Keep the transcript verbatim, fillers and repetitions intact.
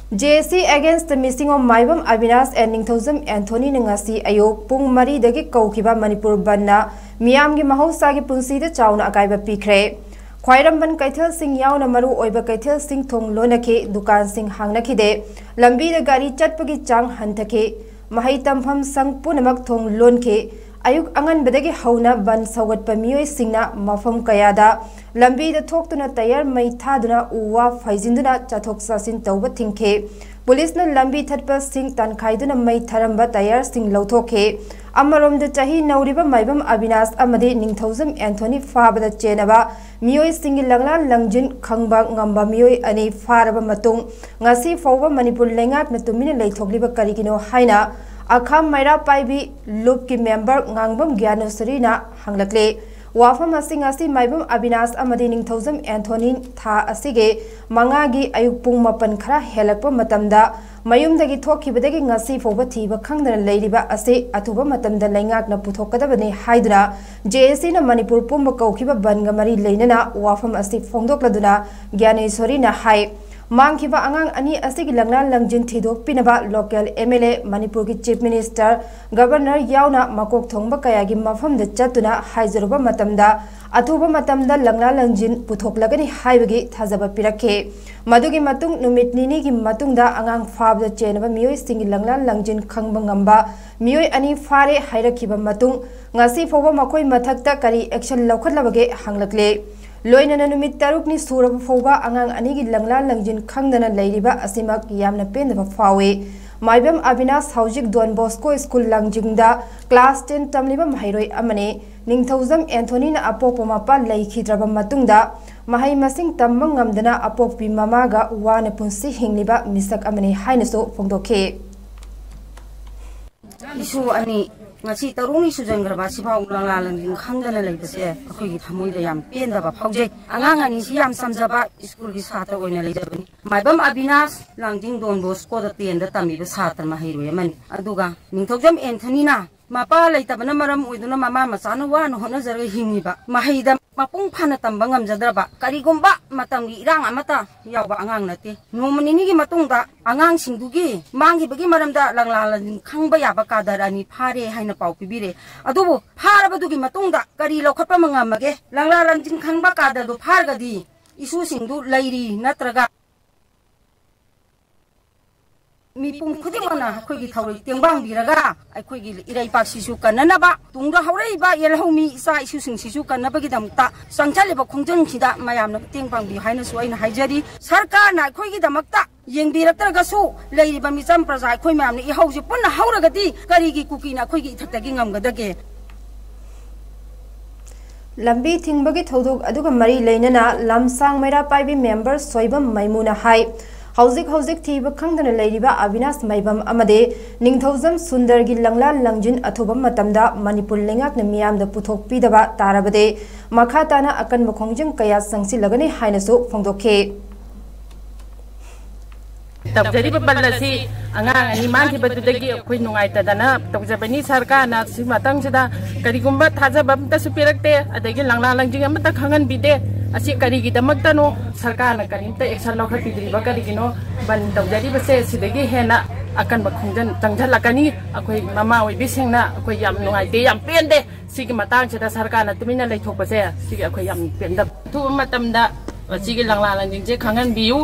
J A C against the missing of Maibam Abinash and ꯅꯤꯡꯊꯧꯖꯝ ꯑꯦꯟꯊꯣꯅꯤꯅ ꯉꯁꯤ ꯑꯌꯨꯛ ꯄꯨꯡ ꯃꯔꯤꯗꯒꯤ ꯀꯧꯈꯤꯕ ꯃꯅꯤꯄꯨꯔ ꯕꯟꯅ ꯃꯤꯌꯥꯝꯒꯤ ꯃꯍꯧꯁꯥꯒꯤ ꯄꯨꯟꯁꯤꯗ ꯆꯥꯎꯅ ꯑꯀꯥꯏꯕ ꯄꯤꯈ꯭ꯔꯦ꯫ ꯈ꯭ꯋꯥꯏꯔꯝꯕꯟ ꯀꯩꯊꯦꯜꯁꯤꯡ ꯌꯥꯎꯅ ꯃꯔꯨ ꯑꯣꯏꯕ ꯀꯩꯊꯦꯜꯁꯤꯡ ꯊꯣꯡ ꯂꯣꯟꯅꯈꯤ, ꯗꯨꯀꯥꯟꯁꯤꯡ ꯍꯥꯡꯅꯈꯤꯗꯦ, ꯂꯝꯕꯤꯗ ꯒꯥꯔꯤ ꯆꯠꯄꯒꯤ ꯆꯥꯡ ꯍꯟꯊꯈꯤ, ꯃꯍꯩ ꯇꯝꯐꯝ ꯁꯪ ꯄꯨꯝꯅꯃꯛ ꯊꯣꯡ ꯂꯣꯟꯈꯤ꯫ ꯑꯌꯨꯛ ꯑꯉꯟꯕꯗꯒꯤ ꯍꯧꯅ ꯕꯟ ꯁꯧꯒꯠꯄ ꯃꯤꯑꯣꯏꯁꯤꯡꯅ ꯃꯐꯝ ꯀꯌꯥꯗ ꯂꯝꯕꯤꯗ ꯊꯣꯛꯇꯨꯅ ꯇꯌꯥꯔ ꯃꯩ ꯊꯥꯗꯨꯅ ꯎ ꯋꯥ ꯐꯩꯖꯤꯟꯗꯨꯅ ꯆꯠꯊꯣꯛ ꯆꯠꯁꯤꯟ ꯇꯧꯕ ꯊꯤꯡꯈꯤ꯫ ꯄꯨꯂꯤꯁꯅ ꯂꯝꯕꯤ ꯊꯠꯄꯁꯤꯡ ꯇꯥꯟꯈꯥꯏꯗꯨꯅ ꯃꯩ ꯊꯥꯔꯝꯕ ꯇꯌꯥꯔꯁꯤꯡ ꯂꯧꯊꯣꯛꯈꯤ꯫ ꯑꯃꯔꯣꯝꯗ ꯆꯍꯤ ꯅꯧꯔꯤꯕ ꯃꯥꯏꯕꯝ ꯑꯕꯤꯅꯥꯁ ꯑꯃꯗꯤ ꯅꯤꯡꯊꯧꯖꯝ ꯑꯦꯟꯊꯣꯅꯤ ꯐꯥꯕꯗ ꯆꯦꯟꯅꯕ ꯃꯤꯑꯣꯏꯁꯤꯡꯒꯤ ꯂꯪꯂꯥ ꯂꯪꯖꯤꯟ ꯈꯪꯕ ꯉꯝꯕ ꯃꯤꯑꯣꯏ ꯑꯅꯤ ꯐꯥꯔꯕ ꯃꯇꯨꯡ ꯉꯁꯤ ꯐꯥꯎꯕ ꯃꯅꯤꯄꯨꯔ ꯂꯩꯉꯥꯛꯅ ꯇꯨꯃꯤꯟꯅ ꯂꯩꯊꯣꯛꯂꯤꯕ ꯀꯔꯤꯒꯤꯅꯣ ꯍꯥꯏꯅ ꯑꯈꯥꯝ ꯃꯩꯔꯥ ꯄꯥꯏꯕꯤ ꯂꯨꯞꯀꯤ ꯃꯦꯝꯕꯔ ꯉꯥꯡꯕꯝ ꯒ꯭ꯌꯥꯅꯦꯁꯣꯔꯤꯅ ꯍꯪꯂꯛꯂꯤ꯫ ꯋꯥꯐꯝ ꯑꯁꯤ ꯉꯁꯤ ꯃꯥꯏꯕꯝ ꯑꯕꯤꯅꯥꯁ ꯑꯃꯗꯤ ꯅꯤꯡꯊꯧꯖꯝ ꯑꯦꯟꯊꯣꯅꯤ ꯊꯥ ꯑꯁꯤꯒꯤ ꯃꯉꯥꯒꯤ ꯑꯌꯨꯛ ꯄꯨꯡ ꯃꯥꯄꯟ ꯈꯔ ꯍꯦꯜꯂꯛꯄ ꯃꯇꯝꯗ ꯃꯌꯨꯝꯗꯒꯤ ꯊꯣꯛꯈꯤꯕꯗꯒꯤ ꯉꯁꯤ ꯐꯥꯎꯕ ꯊꯤꯕ ꯈꯪꯗꯅ ꯂꯩꯔꯤꯕ ꯑꯁꯤ ꯑꯊꯨꯕ ꯃꯇꯝꯗ ꯂꯩꯉꯥꯛꯅ ꯄꯨꯊꯣꯛꯀꯗꯕꯅꯤ ꯍꯥꯏꯗꯨꯅ J A Cꯅ ꯃꯅꯤꯄꯨꯔ ꯄꯨꯝꯕ ꯀꯧꯈꯤꯕ ꯕꯟꯒ ꯃꯔꯤ ꯂꯩꯅꯅ ꯋꯥꯐꯝ ꯑꯁꯤ ꯐꯣꯡꯗꯣꯛꯂꯗꯨꯅ ꯒ꯭ꯌꯥꯅꯦꯁꯣꯔꯤꯅ ꯍꯥꯏ꯫ ꯃꯥꯡꯈꯤꯕ ꯑꯉꯥꯡ ꯑꯅꯤ ꯑꯁꯤꯒꯤ ꯂꯪꯂꯥ ꯂꯪꯖꯤꯟ ꯊꯤꯗꯣꯛꯄꯤꯅꯕ local M L A, ꯃꯅꯤꯄꯨꯔꯒꯤ Chief Minister, Governor ꯌꯥꯎꯅ ꯃꯀꯣꯛ ꯊꯣꯡꯕ ꯀꯌꯥꯒꯤ ꯃꯐꯝꯗ ꯆꯠꯇꯨꯅ ꯍꯥꯏꯖꯔꯨꯕ ꯃꯇꯝꯗ ꯑꯊꯨꯕ ꯃꯇꯝꯗ ꯂꯪꯂꯥ ꯂꯪꯖꯤꯟ ꯄꯨꯊꯣꯛꯂꯒꯅꯤ ꯍꯥꯏꯕꯒꯤ ꯊꯥꯖꯕ ꯄꯤꯔꯛꯈꯤ꯫ ꯃꯗꯨꯒꯤ ꯃꯇꯨꯡ ꯅꯨꯃꯤꯠ ꯅꯤꯅꯤꯒꯤ ꯃꯇꯨꯡꯗ ꯑꯉꯥꯡ ꯐꯥꯕꯗ ꯆꯦꯟꯅꯕ ꯃꯤꯑꯣꯏꯁꯤꯡꯒꯤ ꯂꯪꯂꯥ ꯂꯪꯖꯤꯟ ꯈꯪꯕ ꯉꯝꯕ ꯃꯤꯑꯣꯏ ꯑꯅꯤ ꯐꯥꯔꯦ ꯍꯥꯏꯔꯛꯈꯤꯕ ꯃꯇꯨꯡ ꯉꯁꯤ ꯐꯥꯎꯕ ꯃꯈꯣꯏ ꯃꯊꯛꯇ ꯀꯔꯤ action ꯂꯧꯈꯠꯂꯕꯒꯦ ꯍꯪꯂꯛꯂꯦ꯫ ꯂꯣꯏꯅꯅ ꯅꯨꯃꯤꯠ ꯇꯔꯨꯛꯅꯤ ꯁꯨꯔꯕ ꯐꯥꯎꯕ ꯑꯉꯥꯡ ꯑꯅꯤꯒꯤ ꯂꯪꯂꯥ ꯂꯪꯖꯤꯟ ꯈꯪꯗꯅ ꯂꯩꯔꯤꯕ ꯑꯁꯤꯃꯛ ꯌꯥꯝꯅ ꯄꯦꯟꯗꯕ ꯐꯥꯎꯏ꯫ ꯃꯥꯏꯕꯝ ꯑꯕꯤꯅꯥꯁ ꯍꯧꯖꯤꯛ Don Bosco School ꯂꯥꯡꯖꯤꯡꯗ class ten ꯇꯝꯂꯤꯕ ꯃꯍꯩꯔꯣꯏ ꯑꯃꯅꯤ꯫ ꯅꯤꯡꯊꯧꯖꯝ ꯑꯦꯟꯊꯣꯅꯤꯅ ꯑꯄꯣꯛꯄ ꯃꯄꯥ ꯂꯩꯈꯤꯗ꯭ꯔꯕ ꯃꯇꯨꯡꯗ ꯃꯍꯩ ꯃꯁꯤꯡ ꯇꯝꯕ ꯉꯝꯗꯅ ꯑꯄꯣꯛꯄꯤ ꯃꯃꯥꯒ ꯋꯥꯅ ꯄꯨꯟꯁꯤ ꯍꯤꯡꯂꯤꯕ ꯃꯤꯁꯛ ꯑꯃꯅꯤ ꯍꯥꯏꯅꯁꯨ ꯐꯣꯡꯗꯣꯛꯈꯤ꯫ ꯏꯁꯨ ꯑꯅꯤ ꯉꯁꯤ ꯇꯔꯨꯛꯅꯤ ꯁꯨꯖꯟꯈ꯭ꯔꯕ ꯑꯁꯤꯐꯥꯎ ꯂꯪꯂꯥ ꯂꯪꯖꯤꯟ ꯈꯪꯗꯅ ꯂꯩꯕꯁꯦ ꯑꯩꯈꯣꯏꯒꯤ ꯊꯃꯣꯏꯗ ꯌꯥꯝ ꯄꯦꯟꯗꯕ ꯐꯥꯎꯖꯩ꯫ ꯑꯉꯥꯡ ꯑꯅꯤꯁꯤ ꯌꯥꯝ ꯆꯝꯖꯕ ꯁ꯭ꯀꯨꯜꯒꯤ ꯁꯥꯇ꯭ꯔ ꯑꯣꯏꯅ ꯂꯩꯖꯕꯅꯤ꯫ ꯃꯥꯏꯕꯝ ꯑꯕꯤꯅꯥꯁ ꯂꯥꯡꯖꯤꯡ Don Boscoꯗ tenꯗ ꯇꯝꯃꯤꯕ ꯁꯥꯇ꯭ꯔ ꯃꯍꯩꯔꯣꯏ ꯑꯃꯅꯤ꯫ ꯑꯗꯨꯒ ꯅꯤꯡꯊꯧꯖꯝ ꯑꯦꯟꯊꯅꯤꯅ ꯃꯄꯥ ꯂꯩꯇꯕꯅ ꯃꯔꯝ ꯑꯣꯏꯗꯨꯅ ꯃꯃꯥ ꯃꯆꯥꯅ ꯋꯥꯅ ꯍꯣꯠꯅꯖꯔꯒ ꯍꯤꯡꯉꯤꯕ ꯃꯍꯩꯗ ꯃꯄꯨꯡ ꯐꯥꯅ ꯇꯝꯕ ꯉꯝꯖꯗ꯭ꯔꯕ ꯀꯔꯤꯒꯨꯝꯕ ꯃꯇꯝꯒꯤ ꯏꯔꯥꯡ ꯑꯃꯠꯇ ꯌꯥꯎꯕ ꯑꯉꯥꯡ ꯅꯠꯇꯦ꯫ ꯅꯣꯡꯃ ꯅꯤꯅꯤꯒꯤ ꯃꯇꯨꯡꯗ ꯑꯉꯥꯡꯁꯤꯡꯗꯨꯒꯤ ꯃꯥꯡꯈꯤꯕꯒꯤ ꯃꯔꯝꯗ ꯂꯪꯂꯥ ꯂꯪꯖꯤꯟ ꯈꯪꯕ ꯌꯥꯕ ꯀꯥꯗꯔ ꯑꯅꯤ ꯐꯥꯔꯦ ꯍꯥꯏꯅ ꯄꯥꯎ ꯄꯤꯕꯤꯔꯦ꯫ ꯑꯗꯨꯕꯨ ꯐꯥꯔꯕꯗꯨꯒꯤ ꯃꯇꯨꯡꯗ ꯀꯔꯤ ꯂꯧꯈꯠꯄ ꯉꯝꯃꯒꯦ? ꯂꯪꯂꯥ ꯂꯪꯖꯤꯟ ꯈꯪꯕ ꯀꯥꯗꯔꯗꯨ ꯐꯥꯔꯒꯗꯤ ꯏꯁꯨꯁꯤꯡꯗꯨ ꯂꯩꯔꯤ ꯅꯠꯇ꯭ꯔꯒ ꯃꯤꯄꯨꯝ ꯈꯨꯗꯤꯡꯃꯛꯅ ꯑꯩꯈꯣꯏꯒꯤ ꯊꯧꯔꯤ ꯇꯦꯡꯕꯥꯡꯕꯤꯔꯒ ꯑꯩꯈꯣꯏꯒꯤ ꯏꯔꯩꯄꯥꯛꯁꯤꯁꯨ ꯀꯟꯅꯅꯕ, ꯇꯨꯡꯗ ꯍꯧꯔꯛꯏꯕ ꯌꯦꯜꯍꯧꯃꯤ ꯏꯆꯥ ꯏꯁꯨꯁꯤꯡꯁꯤꯁꯨ ꯀꯟꯅꯕꯒꯤꯗꯃꯛꯇ ꯆꯪꯁꯤꯜꯂꯤꯕ ꯈꯣꯡꯖꯪꯁꯤꯗ ꯃꯌꯥꯝꯅ ꯃꯇꯦꯡ ꯄꯥꯡꯕꯤꯌꯨ ꯍꯥꯏꯅꯁꯨ ꯑꯩꯅ ꯍꯥꯏꯖꯔꯤ꯫ ꯁꯔꯀꯥꯔꯅ ꯑꯩꯈꯣꯏꯒꯤꯗꯃꯛꯇ ꯌꯦꯡꯕꯤꯔꯛꯇ꯭ꯔꯒꯁꯨ ꯂꯩꯔꯤꯕ ꯃꯤꯆꯝ ꯄ꯭ꯔꯖꯥ ꯑꯩꯈꯣꯏ ꯃꯌꯥꯝꯅ ꯏꯍꯧꯁꯦ ꯄꯨꯟꯅ ꯍꯧꯔꯒꯗꯤ ꯀꯔꯤꯒꯤ ꯀꯨꯀꯤꯅ ꯑꯩꯈꯣꯏꯒꯤ ꯏꯊꯛꯇꯒꯤ ꯉꯝꯒꯗꯒꯦ? ꯂꯝꯕꯤ ꯊꯤꯡꯕꯒꯤ ꯊꯧꯗꯣꯛ ꯑꯗꯨꯒ ꯃꯔꯤ ꯂꯩꯅꯅ ꯂꯝꯁꯥꯡ ꯃꯩꯔꯥ ꯄꯥꯏꯕꯤ ꯃꯦꯝꯕꯔ ꯁꯣꯏꯕꯝ ꯃꯩꯃꯨꯅ ꯍꯥꯏ, ꯍꯧꯖꯤꯛ ꯍꯧꯖꯤꯛ ꯊꯤꯕ ꯈꯪꯗꯅ ꯂꯩꯔꯤꯕ ꯑꯕꯤꯅꯥꯁ ꯃꯩꯕꯝ ꯑꯃꯗꯤ ꯅꯤꯡꯊꯧꯖꯝ ꯁꯨꯟꯗꯔꯒꯤ ꯂꯪꯂꯥ ꯂꯪꯖꯤꯟ ꯑꯊꯨꯕ ꯃꯇꯝꯗ ꯃꯅꯤꯄꯨꯔ ꯂꯩꯉꯥꯛꯅ ꯃꯤꯌꯥꯝꯗ ꯄꯨꯊꯣꯛꯄꯤꯗꯕ ꯇꯥꯔꯕꯗꯤ ꯃꯈꯥ ꯇꯥꯅ ꯑꯀꯟꯕ ꯈꯣꯡꯖꯪ ꯀꯌꯥ ꯆꯪꯁꯤꯜꯂꯒꯅꯤ ꯍꯥꯏꯅꯁꯨ ꯐꯣꯡꯗꯣꯛꯈꯤ꯫ ꯇꯧꯖꯔꯤꯕ ꯕꯟ ꯑꯁꯤ ꯑꯉꯥꯡ ꯑꯅꯤ ꯃꯥꯡꯈꯤꯕꯗꯨꯗꯒꯤ ꯑꯩꯈꯣꯏ ꯅꯨꯡꯉꯥꯏꯇꯗꯅ ꯇꯧꯖꯕꯅꯤ꯫ ꯁꯔꯀꯥꯔꯅ ꯁꯤ ꯃꯇꯥꯡꯁꯤꯗ ꯀꯔꯤꯒꯨꯝꯕ ꯊꯥꯖꯕ ꯑꯃꯠꯇꯁꯨ ꯄꯤꯔꯛꯇꯦ, ꯑꯗꯒꯤ ꯂꯪꯂꯥ ꯂꯪꯖꯤꯡ ꯑꯃꯠꯇ ꯈꯪꯍꯟꯕꯤꯗꯦ꯫ ꯑꯁꯤ ꯀꯔꯤꯒꯤꯗꯃꯛꯇꯅꯣ? ꯁꯔꯀꯥꯔꯅ ꯀꯔꯤꯝꯇ action ꯂꯧꯈꯠꯄꯤꯗ꯭ꯔꯤꯕ ꯀꯔꯤꯒꯤꯅꯣ? ꯕꯟ ꯇꯧꯖꯔꯤꯕꯁꯦ ꯁꯤꯗꯒꯤ ꯍꯦꯟꯅ ꯑꯀꯟꯕ ꯈꯣꯡꯖꯪ ꯆꯪꯁꯤꯜꯂꯛꯀꯅꯤ꯫ ꯑꯩꯈꯣꯏ ꯃꯃꯥ ꯑꯣꯏꯕꯤꯁꯤꯡꯅ ꯑꯩꯈꯣꯏ ꯌꯥꯝ ꯅꯨꯡꯉꯥꯏꯇꯦ, ꯌꯥꯝ ꯄꯦꯟꯗꯦ꯫ ꯁꯤꯒꯤ ꯃꯇꯥꯡꯁꯤꯗ ꯁꯔꯀꯥꯔꯅ ꯇꯨꯃꯤꯟꯅ ꯂꯩꯊꯣꯛꯄꯁꯦ ꯁꯤꯒꯤ ꯑꯩꯈꯣꯏ ꯌꯥꯝ ꯄꯦꯟꯗꯕ꯫ ꯑꯊꯨꯕ ꯃꯇꯝꯗ ꯁꯤꯒꯤ ꯂꯪꯂꯥ ꯂꯪꯖꯤꯡꯁꯦ ꯈꯪꯍꯟꯕꯤꯌꯨ꯫